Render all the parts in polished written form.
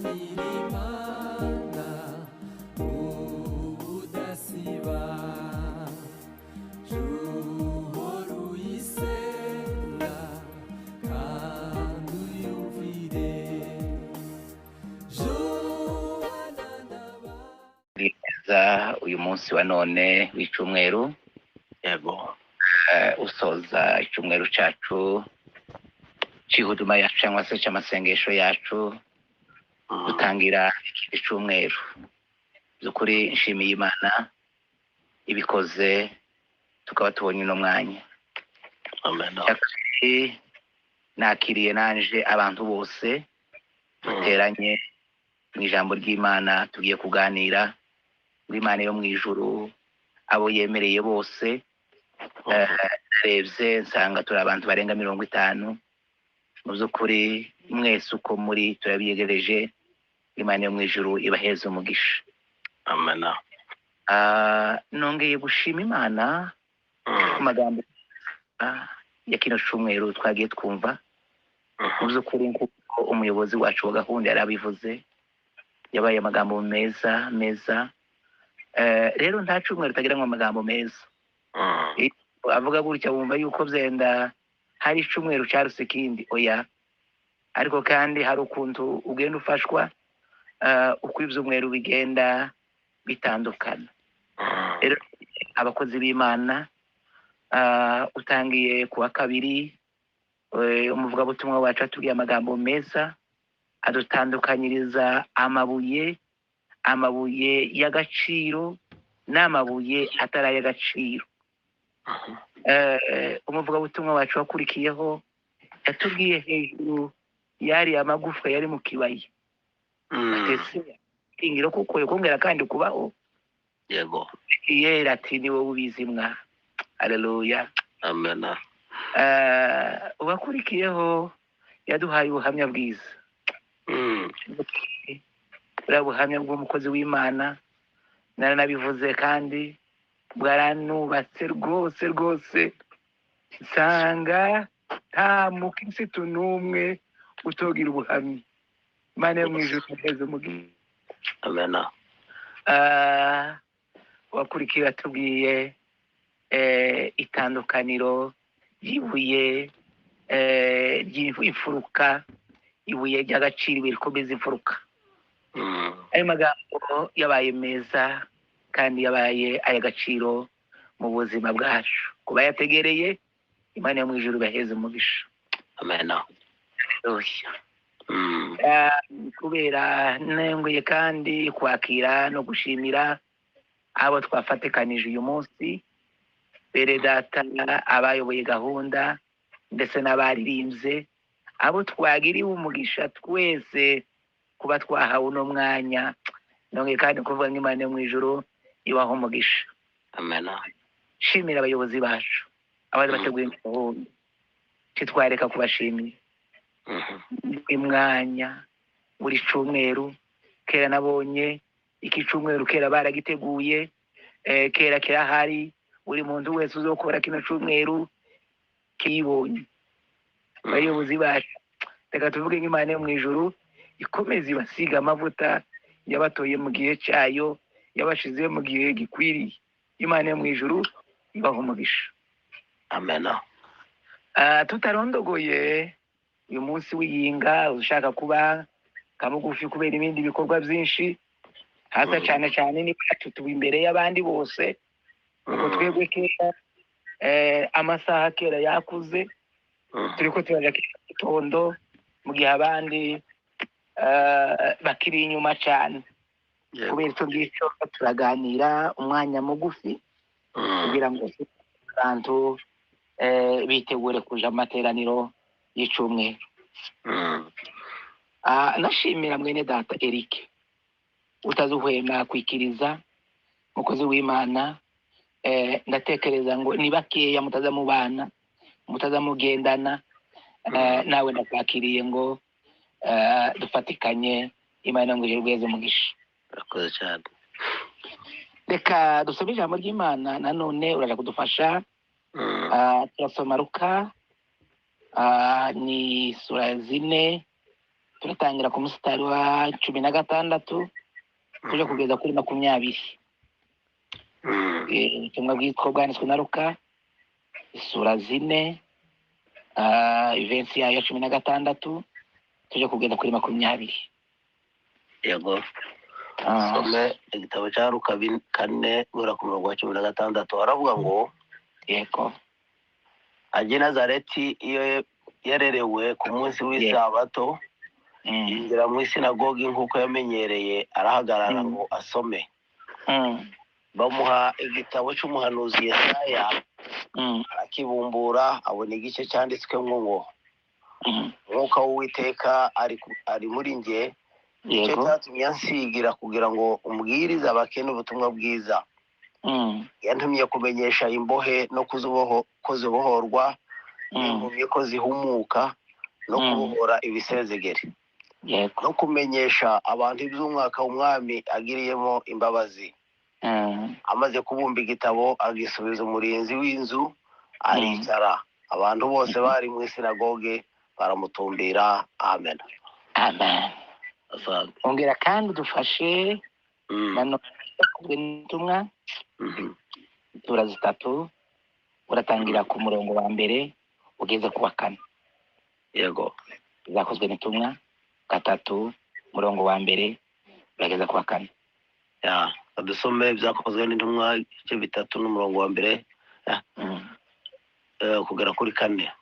Gusanganira Imana ubudasiba, uhora uyisenga kandi uyumvire. Jubana n'abandi. Neza uyu munsi wa none w'icyumweru. Yego. Usoza icyumweru cyacu cy'ihuduma yacu cyangwa se cy'amasengesho yacu, dutangira ikindi cyumweru. By'ukuri nshimiye Imana ibikoze, tukaba tubonye uno mwanya. Amen. Icya kabiri, nakiriye nanje abantu bose duteranye mu ijambo ry'Imana tugiye kuganira, ngo Imana yo mu ijuru abo yemereye bose. Narebye nsanga turi abantu barenga 50. Mu by'ukuri mwese uko muri turabiyegereje, Imana yo mu ijuru ibaheze umugisha. Amen. Nongeye gushima Imana ku magambo ya kino cyumweru twagiye twumva. Mu by'ukuri, nk'uko umuyobozi wacu wa gahunda yari abivuze, yabaye amagambo meza meza. Rero nta cyumweru utagira ngo amagambo meza. Avuga gutya wumva yuko byenda hari icyumweru cyaruse ikindi. Oya, ariko kandi hari ukuntu ugenda ufashwa uko ibyumweru bigenda bitandukana. Rero abakozi b'Imana, utangiye ku wa kabiri, umuvugabutumwa wacu atubwiye amagambo meza adutandukanyiriza amabuye y'agaciro n'amabuye atari ay'agaciro. Umuvugabutumwa wacu wakurikiyeho yatubwiye hejuru yari amagufwa yari mu kibaya. Atese ingiro kuko yokongera kandi kubaho. Yego. Yera ati: "Ni wowe ubizi mwa." Haleluya. Amen. Uwakurikiyeho yaduhaye ubuhamya bwiza, buriya buhamya bw'umukozi w'Imana, naranabivuze kandi bwaranubatse rwose rwose, nsanga nta mukirisitu n'umwe utogira ubuhamya. Imana yo mu ijuru iheze umugisha. Amen. Uwakurikiye atubwiye itandukaniro ry'ibuye ry'imfuruka, ibuye ry'agaciro, ibuye rikomeza imfuruka. Ayo magambo yabaye meza kandi yabaye ay'agaciro mu buzima bwacu. Ku bayategereye, Imana yo mu ijuru ibaheze umugisha. Amen. Haleluya. Kubera nengeye kandi kwakira no gushimira abo twafatikanije uyu munsi, bene data abayoboye gahunda ndetse n'abaririmbye, abo twagiriwe umugisha twese kuba twahawe uno mwanya, nongeye kandi kuvuga ngo Imana yo mu ijuru ibaho umugisha. Amen. Shimira abayobozi bacu, abari bateguye gahunda, titwareka kubashimira buri mwanya, buri cyumweru. Kera nabonye iki cyumweru kera baragiteguye, kera kirahari, buri muntu wese uzokora kino cyumweru kiyibonye. Abayobozi bacu, reka tuvuge nk'Imana yo mu ijuru ikomeze ibasiga amavuta, yabatoye mu gihe cyayo, yabashize mu gihe gikwiriye. Imana yo mu ijuru ibaha umugisha. Amen. Tutarondogoye, uyu munsi w'iyinga ushaka kuba kamugufi kubera ibindi bikorwa byinshi hasa, cyane cyane niba tuba imbere y'abandi bose, kuko twebwe kera amasaha kera yakuze, turiko turaja kera gitondo mu gihe abandi bakiri inyuma cyane. Kubera icyo ngicyo turaganira umwanya mugufi kugira ngo abantu bitegure kuja mu materaniro y'icumweru. Nashimira mwene data Eric utazuhwema kwikiriza, mukozi w'Imana. Ndatekereza ngo ni bakeya mutaza mubana, mutaza mugendana. Nawe ndakwakiriye ngo dufatikanye. Imana ngo ijuru umugisha. Urakoze cyane. Reka dusome ijambo ry'Imana nanone, uraja kudufasha. Turasoma Luka, ni sura 4. Turatangira ku musitari wa 16 tuje kugeza kuri 20. Ubutumwa bwitwa bwanditswe na Luka, isura 4, ivensi yayo ya 16 tuje kugeza kuri 20. Yego. Some igitabo cya Luka 4 guhera ku murongo wa 16, aravuga ngo: Yego. Ajya i Nazareti iyo yarerewe, ku munsi w'isabato yinjira mu isinagogi nk'uko yamenyereye, arahagarara ngo asome. Bamuha igitabo cy'umuhanuzi Yesaya, arakibumbura, abona igice cyanditswemo ngo: "Umwuka w'Uwiteka ari muri njye, nicyo cyatumye ansigira kugira ngo umbwirize abakene ubutumwa bwiza. Yantumye kumenyesha imbohe no ko zibohorwa, n'impumyi ko zihumuka, no kubohora ibisenzegeri, no kumenyesha abantu iby'umwaka umwami agiriyemo imbabazi." Amaze kubumba igitabo, agisubiza umurinzi w'inzu, aricara. Abantu bose bari mu isinagoge baramutumbira. Amen. Amen. Asante. Ongera kandi udufashe nanone n'ubutumwa isura 3, uratangira ku murongo wa 1 ugeze ku wa 4. Yego. Zakozwe n'intumwa 3, murongo wa 1 urageza ku wa 4. Ya, dusome Ibyakozwe n'Intumwa ibice 3 n'umurongo wa 1 kugera kuri 4.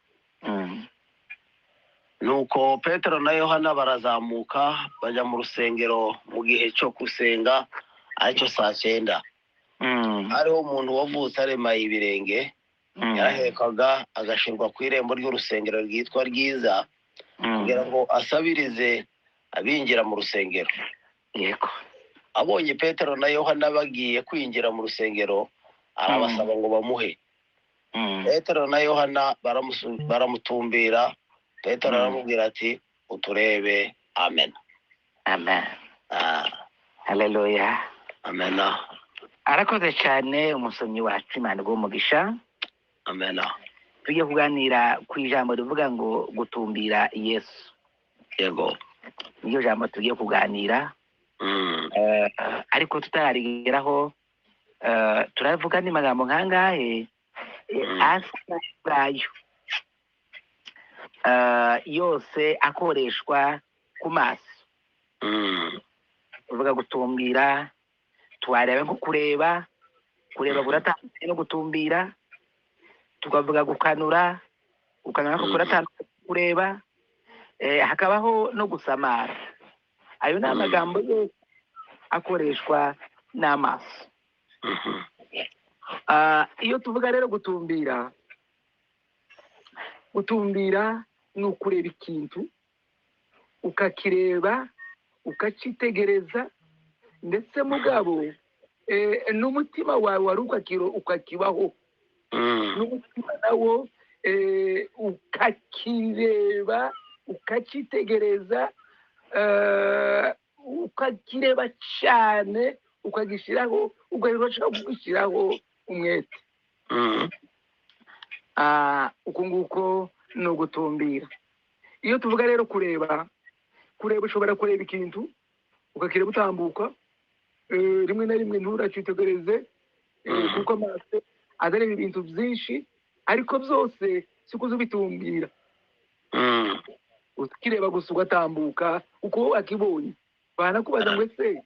Nuko Petero na Yohana barazamuka bajya mu rusengero mu gihe cyo gusenga, aricyo saa 9. Hariho umuntu wavutse aremaye ibirenge, yarahekaga agashyirwa ku irembo ry'urusengero ryitwa Ryiza, kugira ngo asabirize abinjira mu rusengero. Yego. Abonye Petero na Yohana bagiye kwinjira mu rusengero, arabasaba ngo bamuhe. Petero na Yohana baramutumbira. Petero aramubwira ati: "Uturebe." Amen. Amen. Haleluya. Amen. Arakoze cyane umusomyi wacu, Imana iguhe umugisha. Amen. Tugiye kuganira ku ijambo rivuga ngo gutumbira Yesu. Yego. Niyo jambo tugiye kuganira. Ariko tutararigeraho, turavuga andi magambo nkangahe asa ubwayo, yose akoreshwa ku maso. Tuvuga gutumbira, twareba nko kureba, kureba kuratandukanye no gutumbira. Tukavuga gukanura, gukanura ko kuratandukanye no kureba. Hakabaho no gusamara. Ayo ni amagambo yose akoreshwa n'amaso. Iyo tuvuga rero gutumbira, gutumbira ni ukureba ikintu, ukakireba, ukacyitegereza, ndetse mugabo n'umutima wawe wari ukakibaho, n'umutima nawo ukakireba, ukacyitegereza, ukakireba cyane, ukagishyiraho, ugashyiraho kugishyiraho umwete. Uku nguko ni ugutumbira. Iyo tuvuga rero kureba, kureba ushobora kureba ikintu ukakireba utambuka, rimwe na rimwe nturacyitegereze, kuko amaso azareba ibintu byinshi, ariko byose siko ubitumbira. Ukireba gusa ugatambuka uko wakibonye. Banakubaza ngo: "Ese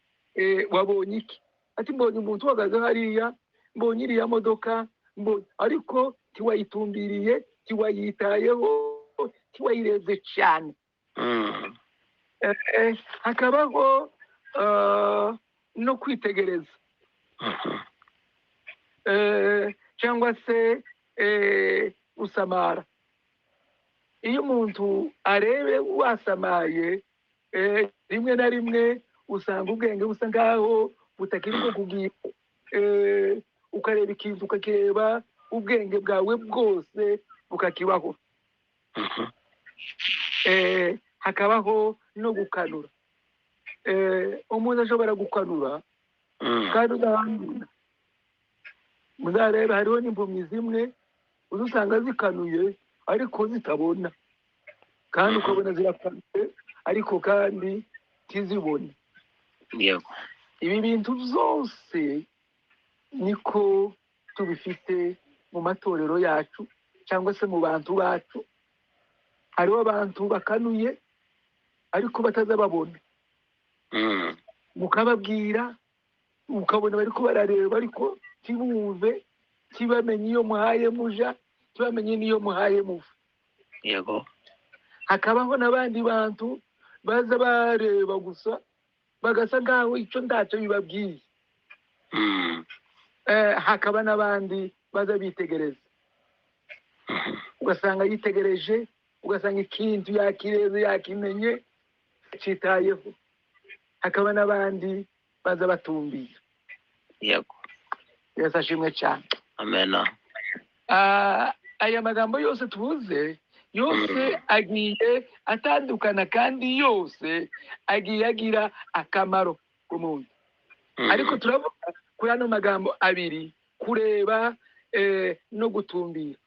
wabonye iki?" Ati: "Mbonye umuntu uhagaze hariya, mbonye iriya modoka, mbonye," ariko tiwayitumbiriye, tiwayitayeho, tiwayirebye cyane. Hakabaho no kwitegereza, cyangwa se gusamara. Iyo umuntu arebe wasamaye, rimwe na rimwe usanga ubwenge busa nkaho butakiri bwo kugira, ukareba ikintu, ukakireba, ubwenge bwawe bwose bukakibaho. Hakabaho no gukanura. Umuntu ashobora gukanura kandi udahambira. Muzarebe hariho n'impumyi zimwe uzusanga zikanuye ariko zitabona, kandi ukabona zirakanuye. ariko kandi ntizibone. Yego. Ibi bintu byose niko tubifite mu matorero yacu cyangwa se mu bantu bacu. Hariho abantu bakanuye ariko batazababona, mukababwira ukabona bariko barareba ariko ntibumve, ntibamenye iyo muhaye muja, ntibamenye n'iyo muhaye muva. Yego. Hakabaho n'abandi bantu baza bareba gusa bagasa nkaho icyo ntacyo bibabwiye. Hakaba n'abandi baza bitegereza, ugasanga yitegereje, ugasanga ikintu yakireze yakimenye citayeho. Hakaba n'abandi baza batumbira. Yego. Yesu ashimwe cyane. Amena. Aya magambo yose tuvuze yose agiye atandukana kandi yose agiye agira akamaro ku muntu. Ariko turavuga kuri ano magambo abiri, kureba no gutumbira.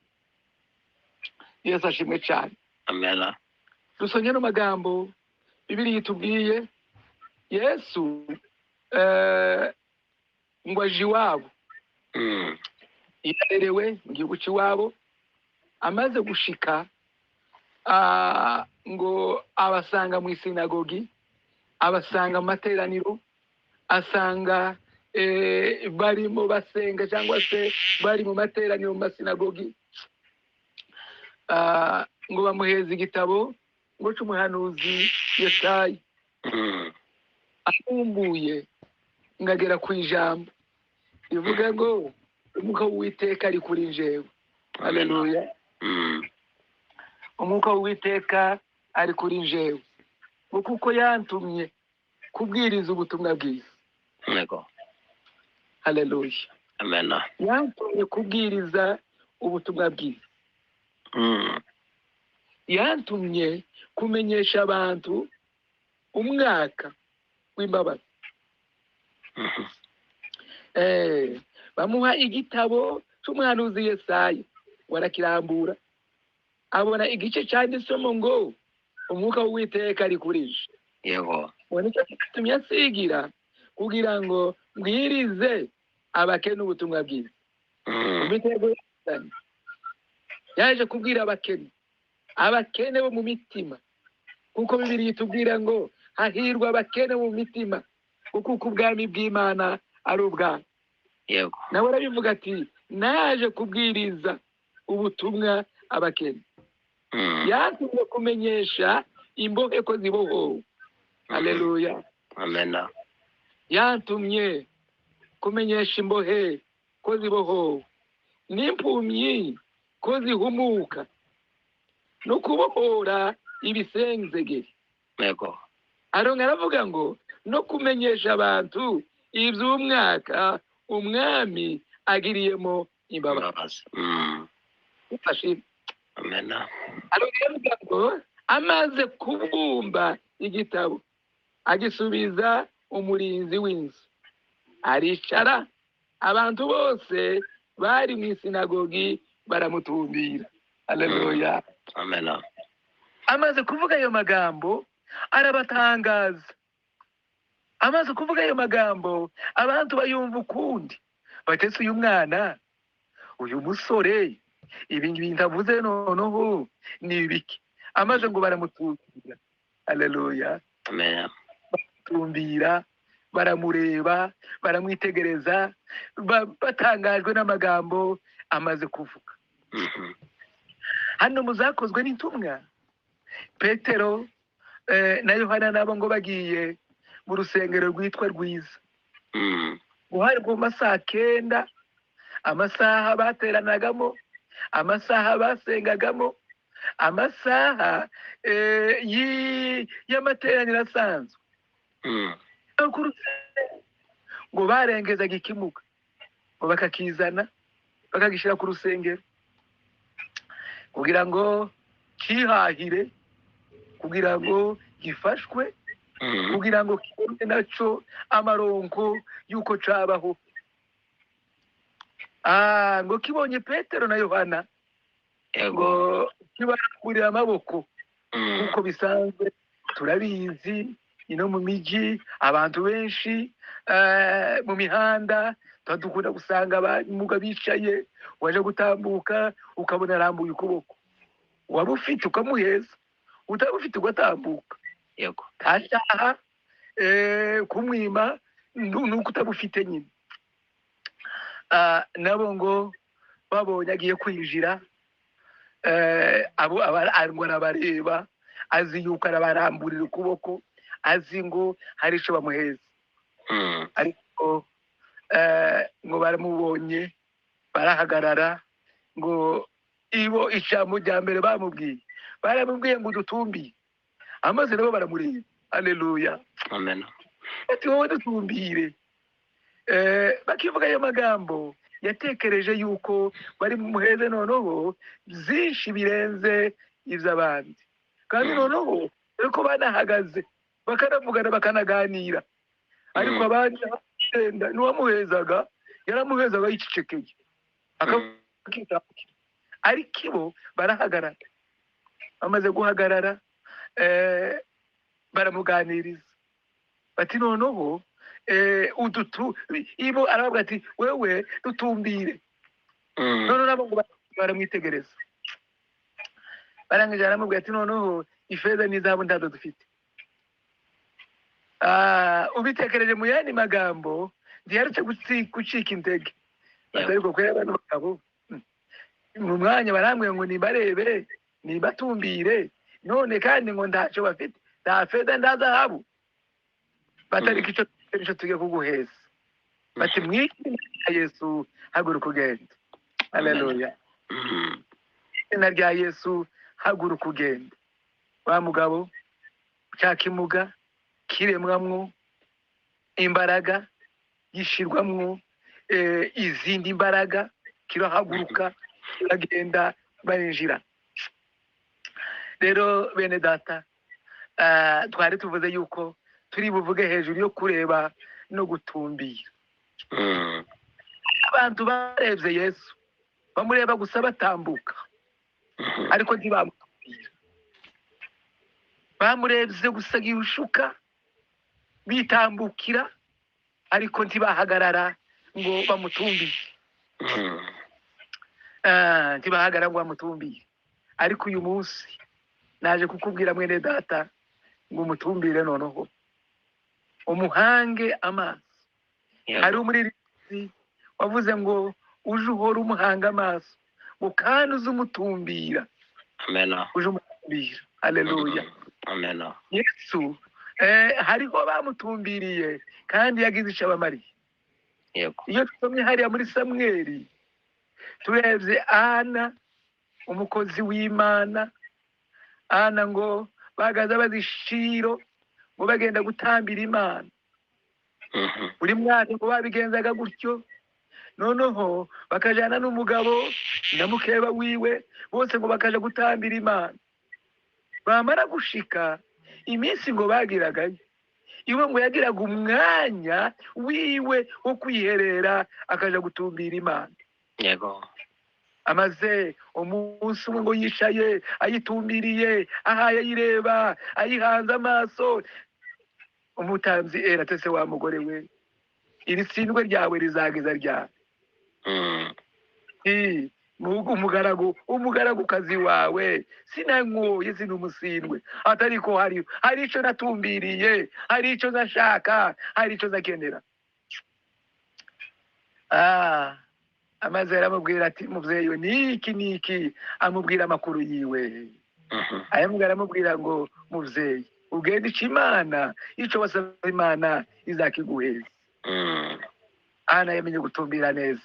Yesu ashimwe cyane. Amena. Dusomye ano magambo Bibiliya itubwiye. Yesu ngo aje iwabo, yarerewe mu gihugu cy'iwabo. Amaze gushika ngo abasanga mu isinagogi, abasanga mu materaniro, asanga barimo basenga cyangwa se bari mu materaniro mu masinagogi. Ngo bamuheza igitabo ngo c'umuhanuzi Yesaya. Akumbuye ngagera ku ijambo rivuga ngo umwuka w'Uwiteka ari kuri njyewe. Haleluya. Umwuka w'Uwiteka ari kuri njyewe ngo kuko yantumye kubwiriza ubutumwa bwiza. Yego. Haleluya. Amena. Yantumye kubwiriza ubutumwa bwiza. Yantumye kumenyesha abantu umwaka w'imbabazi. Bamuha igitabo c'umuhanuzi Yesaya, warakirambura abona igice cyanditsemo ngo umwuka w'Uwiteka ari kuri nje. Yego. Ngo nicyo cyatumye asigira kugira ngo mbwirize abakene ubutumwa bwiza. Imitego yaje kubwira abakene, abakene bo mu mitima, kuko Bibiliya itubwira ngo hahirwa abakene mu mitima, kuko ubwami bw'Imana ari ubwabo. Yego. Nawe arabivuga ati naje kubwiriza ubutumwa abakene. Yatumye kumenyesha imbohe ko zibohowe. Haleluya. Amena. Yatumye kumenyesha imbohe ko zibohowe, n'impumyi ko zihumuka, no kubohora ibisenzegeri. Yego. Aronga aravuga ngo no kumenyesha abantu iby'umwaka umwami agiriyemo imbabazi. Amena. Aronga aravuga ngo amaze kubumba igitabo agisubiza umurinzi w'inzu, aricara, abantu bose bari mu isinagogi baramutumbira. Haleluya. Amena. Amaze kuvuga ayo magambo arabatangaza. Amaze kuvuga ayo magambo abantu bayumva ukundi, batese uyu mwana, uyu musore, ibi bintu avuze noneho ni ibiki? Amaze ngo baramutumbira. Haleluya. Amena. Baramutumbira, baramureba, baramwitegereza, batangajwe n'amagambo amaze kuvuga. Hano muzakozwe n'intumwa Petero na Yohana nabo ngo bagiye mu rusengero rwitwa Rwiza. Guhari ku masaha 9, amasaha bateranagamo, amasaha basengagamo, amasaha y'amateraniro asanzwe. Ngo barengezaga ikimuga ngo bakakizana bakagishyira ku rusengero kugira ngo kihahire, kugira ngo gifashwe, kugira ngo kibone naco amaronko yuko cabaho. Ngo kibonye Petero na Yohana ngo kibarangurira amaboko kuko bisanzwe Turabizi ino mu mijyi abantu benshi, mu mihanda tuba dukunda gusanga abamuga bicaye, waje gutambuka ukabona arambuye ukuboko, waba ufite ukamuheza, utaba ufite ugatambuka. Yego. Nta kumwima nuko utabufite nyine. Nabo ngo babonye agiye kwinjira, abo ngo arabareba, azi yuko arabaramburira ukuboko, azi ngo hari icyo bamuheza. Ariko ngo baramubonye barahagarara, ngo ibo ijambo rya mbere bamubwiye, baramubwiye ngo udutumbiye, amaze nabo baramureba. Haleluya. Amen. Ati wowe dutumbire. Bakivuga ayo magambo, yatekereje yuko bari bumuheze noneho byinshi birenze iby'abandi, kandi noneho ariko banahagaze bakanavugana bakanaganira, ariko abandi bagenda, n'uwamuhezaga yaramuhezaga yicecekeye akakitambukira, ariko ibo barahagarara. Bamaze guhagarara, baramuganiriza bati noneho udutu ibo aravuga ati wewe dutumbire. Noneho nabo ngo baramwitegereza, barangije aramubwira ati noneho ifeza n'izahabu ntazo dufite. Ubitekereje mu yandi magambo, ntiyarutse gucika intege. Ariko kubera bano bagabo mu mwanya barambwiye ngo nibarebe nibatumbire, none kandi ngo ntacyo bafite, nta feza nta zahabu, batariko icyo tugiye kuguheza. Bati mu izina rya Yesu haguruka ugende. Haleluya. Izina rya Yesu haguruka ugende. Wa mugabo cya kimuga kiremwamwo imbaraga, gishirwamwo izindi mbaraga, kirahaguruka kiragenda barinjira. Rero bene data, twari tuvuze yuko turi buvuge hejuru yo kureba no gutumbira. Abantu barebye Yesu bamureba gusa batambuka, ariko ntibamutumbira. Bamurebye gusa gihushuka bitambukira, ariko ntibahagarara ngo bamutumbire. Ntibahagarara ngo bamutumbire. Ariko uyu munsi naje kukubwira mwene data ngo umutumbire noneho, umuhange amaso. Hari umuririmbyi wavuze ngo uje uhora umuhanga amaso, ngo kandi uze umutumbira. Amen. Uje umutumbira. Haleluya. Amen. Yesu hariho bamutumbiriye kandi yagize icyo abamariye. Yego. Iyo tusomye hariya muri Samweli, turebye Ana umukozi w'Imana, Ana ngo bagaza bazishiro ngo bagenda gutambira Imana. Buri mwaka ngo babigenzaga gutyo, noneho bakajana n'umugabo na mukeba wiwe, bose ngo bakaja gutambira Imana. Bamara gushika iminsi ngo bagiragayo, iwe ngo yagiraga umwanya wiwe wo kwiherera akaja gutumbira Imana. Yego. Amaze umunsi umwe ngo yicaye ayitumbiriye, ahaye ayireba, ayihanze amaso. Umutambyi era atese wa mugore we, iri tsindwe ryawe rizageza ryari? Umugaragukazi wawe sinanyoye sinumusindwe, atariko hari ico natumbiriye, hari ico nashaka, hari ico nzakenera. Amaze aramubwira ati muvyeyi we niki niki, amubwira amakuru yiwe. Ayamubwira aramubwira ngo muvyeyi ugende ico Imana, ico wasaba Imana izakiguheza. Ana yamenye gutumbira neza,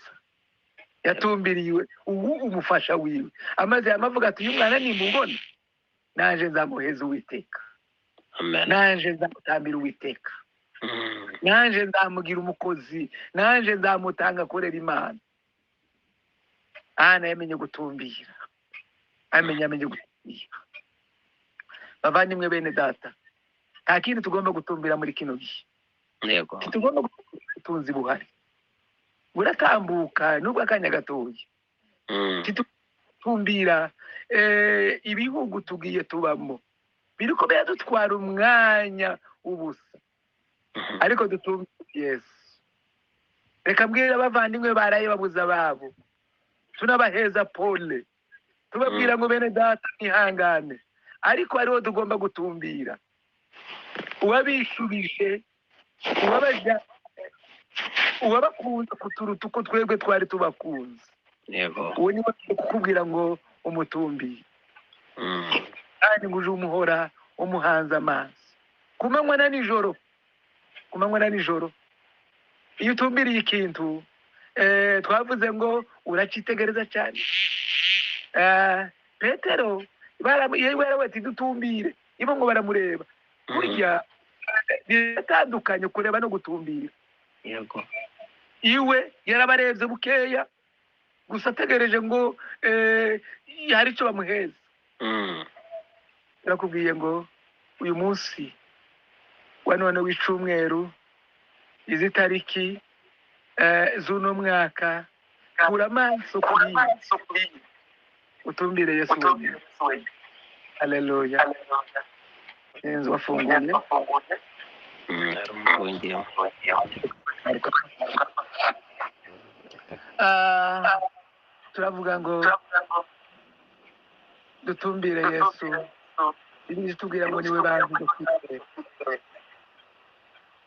yatumbiriwe ubu umufasha wiwe. Amaze yamavuga ati uyu mwana nimubona nanje nzamuheza Uwiteka. Amen. Nanje nzamutambira Uwiteka. Nanje nzamugira umukozi, nanje nzamutanga akorera Imana. Ana yamenye gutumbira, amenye gutumbira. Bavandimwe bene data, nta kindi tugomba gutumbira muri kino gihe. Yego. Tugomba gutumbira ubutunzi buhari buratambuka nubwo akanya gatoya. Tumbira ibihugu tugiye tubamo. Biriko biradutwara umwanya ubusa, ariko dutumbire Yesu. Reka mbwira abavandimwe baraye babuze ababo, tunabaheza pole, tubabwira ngo bene data mwihangane, ariko hariho tugomba gutumbira. Uwabishubije, uwabajya, uwabakunze kuturuta uko twebwe twari tubakunze, Yego. uwo niwe tugiye kukubwira ngo umutumbiye, kandi ngo uje umuhora umuhanze amaso ku manywa na nijoro, ku manywa na nijoro. Iyo utumbiriye ikintu, twavuze ngo uracitegereza cyane. Petero yaravuze ati dutumbire, ibo ngo baramureba. Burya biratandukanye kureba no gutumbira. Yego. Iwe yarabarebye bukeya gusa, ategereje ngo hari icyo bamuheza. Yarakubwiye ngo uyu munsi wa none w'icumweru, izi tariki z'uno mwaka, kura amaso kuri iyi, utumbire Yesu wenyine. Haleluya. Inzu wafunguye. Hari umufungiyemo. Turavuga ngo dutumbire Yesu. Bibiliya itubwira ngo niwe bantu dufite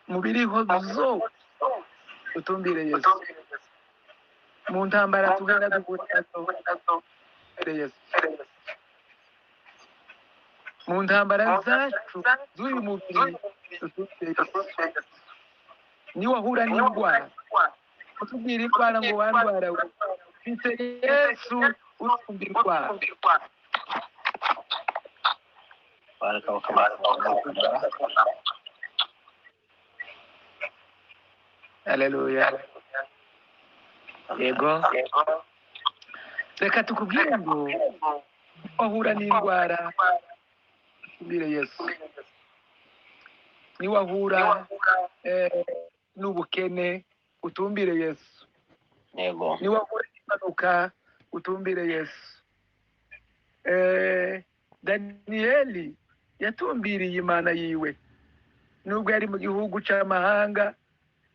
mu biriho zose, dutumbire Yesu. Mu ntambara tugenda duhura nazo, dutumbire Yesu. Mu ntambara zacu z'uyu mubiri, dutumbire Yesu. Niwahura n'indwara, utubwira indwara ngo wandwara we, mfite Yesu usumba indwara. Bareka bakamufungura. Haleluya. Yego, reka tukubwire ngo wahura n'indwara, utumbire Yesu. Niwahura n'ubukene, utumbire Yesu. Yego. Niwahura n'impanuka, utumbire Yesu. Daniyeli yatumbiriye Imana yiwe, nubwo yari mu gihugu c'amahanga,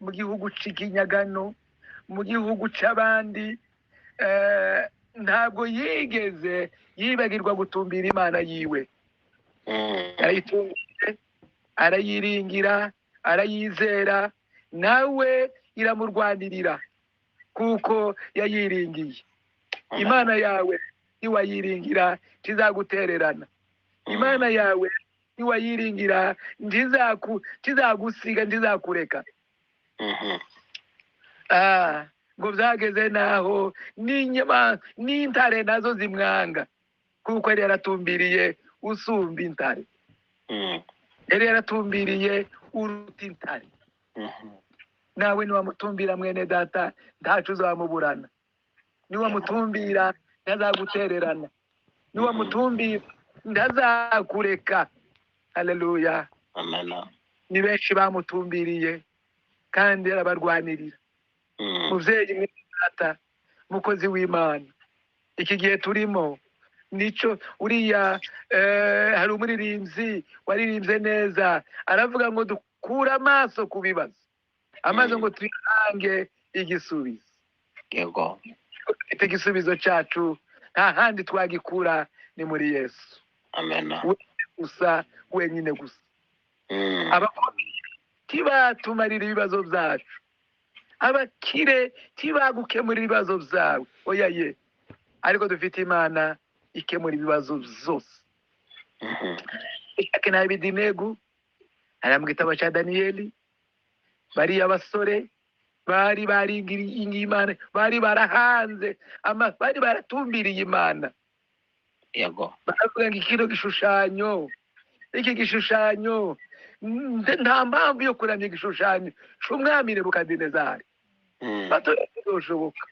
mu gihugu c'ikinyagano, mu gihugu c'abandi, ntabwo yigeze yibagirwa gutumbira Imana yiwe. Arayitumbiriye, arayiringira, arayizera, nawe iramurwanirira kuko yayiringiye. Imana yawe niwayiringira ntizagutererana. Imana yawe niwayiringira ntizagusiga, ntizakureka. Ngo byageze naho n'intare nazo zimwanga, kuko yari yaratumbiriye usumba intare, yari yaratumbiriye uruta intare. Nawe niwamutumbira mwene data, ntaco uzamuburana. Niwamutumbira ntazagutererana, niwamutumbira ntazakureka. Haleluya. Amen. Ni benshi bamutumbiriye kandi arabarwanirira. Muvyeyi mwene data, mukozi w'Imana, iki gihe turimo nico uriya hari umuririmbyi waririmbye neza, aravuga ngo dukure amaso ku bibazo, amaso ngo tuyange igisubizo. Yego. Dufite igisubizo cyacu, nta handi twagikura, ni muri Yesu. Amen. Gusa, wenyine gusa. Abakomeye ntibatumarira ibibazo byacu, abakire ntibagukemurira ibibazo byawe, oya ye, ariko dufite Imana ikemura ibibazo byose. Meshaki na Abedenego, hariya mu gitabo cya Daniyeli, bariya basore bari baringiriye Imana, bari barahanze, bari baratumbiriye Imana. Yego. Baravuga ngo kino gishushanyo, iki gishushanyo, nta mpamvu yo kuramya igishushanyo c'umwami Nebukadinezari. Bato ntibishoboka.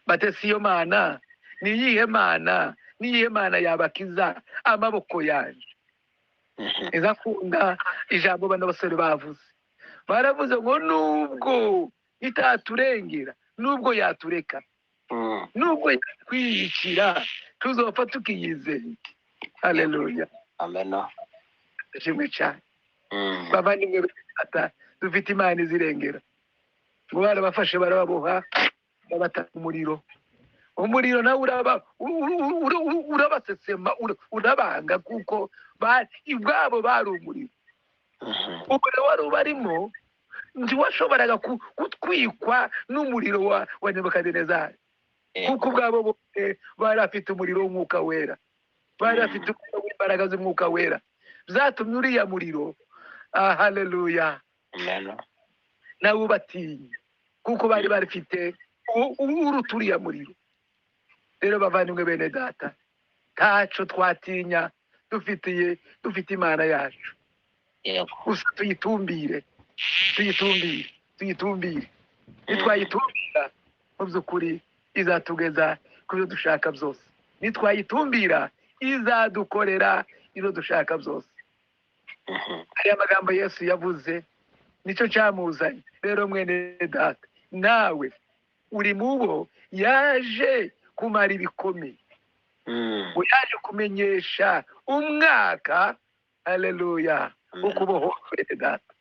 Bate si yo mana, ni iyihe mana, ni iyihe mana yabakiza amaboko yanje? Nizakunda ijambo bano basore bavuze. Baravuze ngo nubwo itaturengera, nubwo yatureka, nubwo yakwiyicira, tuzopfa tukiyizeye. Haleluya. Amena. Ashimwe cyane. Bavandimwe bata, dufite Imana izirengera. Ngo barabafashe barababoha, babata umuriro. Umuriro nawe uraba urabasesema, urabanga, kuko ubwabo bari umuriro. Umuriro wari ubarimo ntiwashoboraga gutwikwa n'umuriro wa Nebukadinezari, kuko ubwabo bose bari bafite umuriro w'umwuka wera, bari bafite umuriro w'imbaraga z'umwuka wera. Byatumye uriya muriro, haleluya, nawe ubatinya, kuko bari bafite uruta uriya muriro. Rero bavandimwe bene data, ntaco twatinya, dufite Imana yacu. Gusa tuyitumbire, tuyitumbire, tuyitumbire. Nitwayitumbira mu by'ukuri izatugeza ku byo dushaka byose. Nitwayitumbira izadukorera ibyo dushaka byose. Ariya magambo Yesu yavuze nicyo cyamuzanye. Rero mwene data, nawe uri mu bo yaje kumara ibikomeye, yaje kumenyesha umwaka, haleluya, ukubohoka mwene data.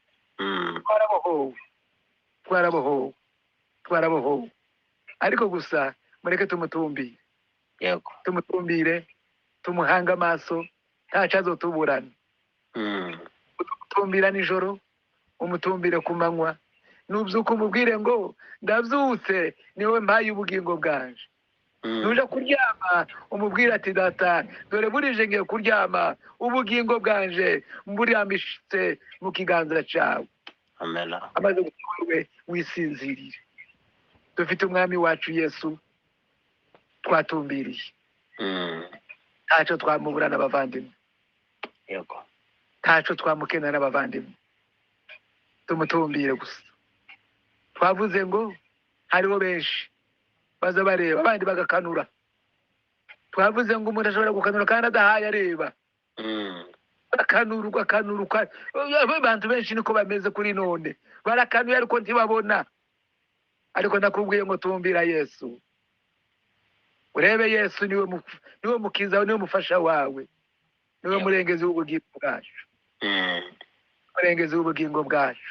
Twarabohowe, twarabohowe, twarabohowe. Ariko gusa mureke tumutumbire. Yego. Tumutumbire, tumuhange amaso, ntaco azotuburana. Umutumbira nijoro, umutumbire ku manywa. Nubyuka umubwire ngo ndabyutse, niwe mpaye ubugingo bwanje. Nuja kuryama umubwire ati data, dore burije ngiye kuryama, ubugingo bwanje mburyambitse mu kiganza cyawe. Amen. Amaze gutorwe wisinzirire. Dufite umwami wacu Yesu twatumbiriye. Ntacyo twamubura n'abavandimwe. Yego. Ntacyo twamukena n'abavandimwe. Tumutumbire gusa. Twavuze ngo hariho benshi baza bareba abandi bagakanura. Twavuze ngo umuntu ashobora gukanura kandi adahaye areba. Akanurwa, akanurwa. Abantu benshi niko bameze kuri none. Barakanuye ariko ntibabona. Ariko nakubwiye ngo tumbira Yesu. Urebe Yesu, niwe mukiza, niwe mufasha wawe. Niwe murengezi w'ubugingo bwacu. Murengezi w'ubugingo bwacu.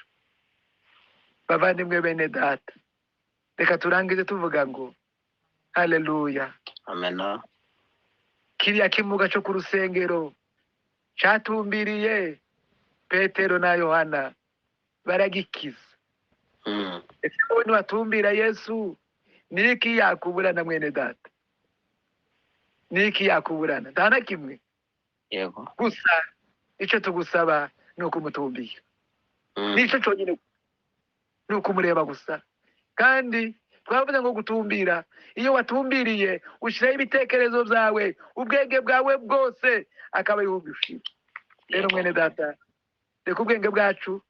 Bavandimwe bene data, reka turangize tuvuga ngo haleluya. Amen. Kiriya kimuga cyo ku rusengero cyatumbiriye Petero na Yohana baragikiza. Ese wowe niwatumbira Yesu, niki yakuburana mwene data? Niki yakuburana? Nta na kimwe. Yego. Gusa icyo tugusaba ni ukumutumbira. Nicyo cyonyine, ni ukumureba gusa. Kandi twavuze ngo gutumbira, iyo watumbiriye ushyiraho ibitekerezo byawe, ubwenge bwawe bwose akaba yubishira. Rero mwene data, reka ubwenge bwacu,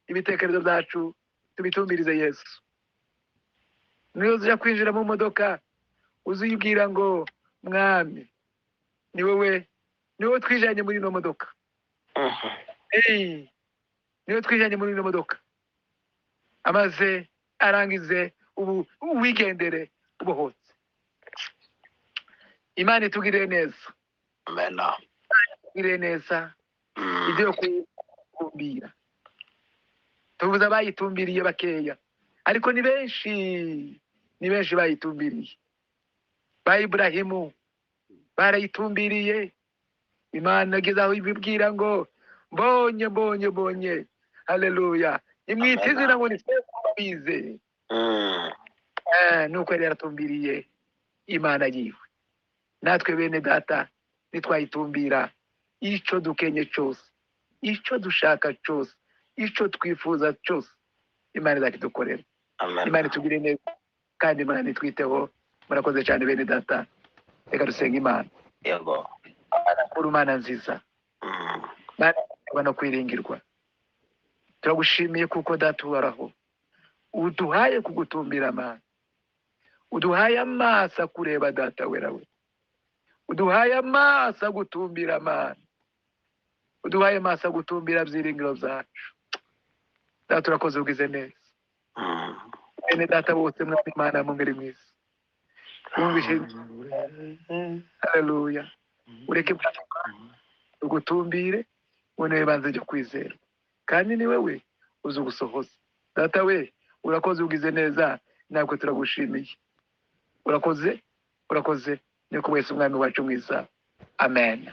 ibitekerezo byacu tubitumbirize Yesu. Niyo uza kwinjira mu modoka uzibwira ngo mwami, ni wowe, ni wowe twijanye muri ino modoka. Ni wowe twijanye muri ino modoka. Amaze arangize ubu wigendere ubohotse. Imana itugirire neza. Amen. Itugirire neza. Ibyo kumbira. Tubuza abayitumbiriye bakeya, ariko ni benshi, ni benshi bayitumbiriye. Ba Ibrahimu barayitumbiriye. Imana ageze aho ibibwira ngo mbonye, mbonye, mbonye. Haleluya. Imwita izina ngo ni bize. Nuko yari yaratumbiriye Imana yiwe. Natwe bene data nitwayitumbira, ico dukenye cyose, ico dushaka cyose, ico twifuza cyose, Imana izakidukorera. Imana itugire neza kandi Imana itwiteho. Murakoze cyane bene data. Reka dusenge Imana. Yego. Mana nkuru, Mana nziza, Mana no kwiringirwa, turagushimiye kuko data uhoraho uduhaye kugutumbira Mana, uduhaye amaso kureba data wera we, uduhaye amaso gutumbira Mana, uduhaye amaso gutumbira byiringiro byacu. Data urakoze, ubwize neza. Bene data bose mwami Imana mungeri mwiza, wumvishe. Haleluya. Ureke ugutumbire, ubone ibanze ryo kwizera, kandi ni wewe uzi ugusohoza. Data we, urakoze, ugize neza, natwe turagushimiye. Urakoze, urakoze, ni ku wese umwami wacu mwiza. Amen.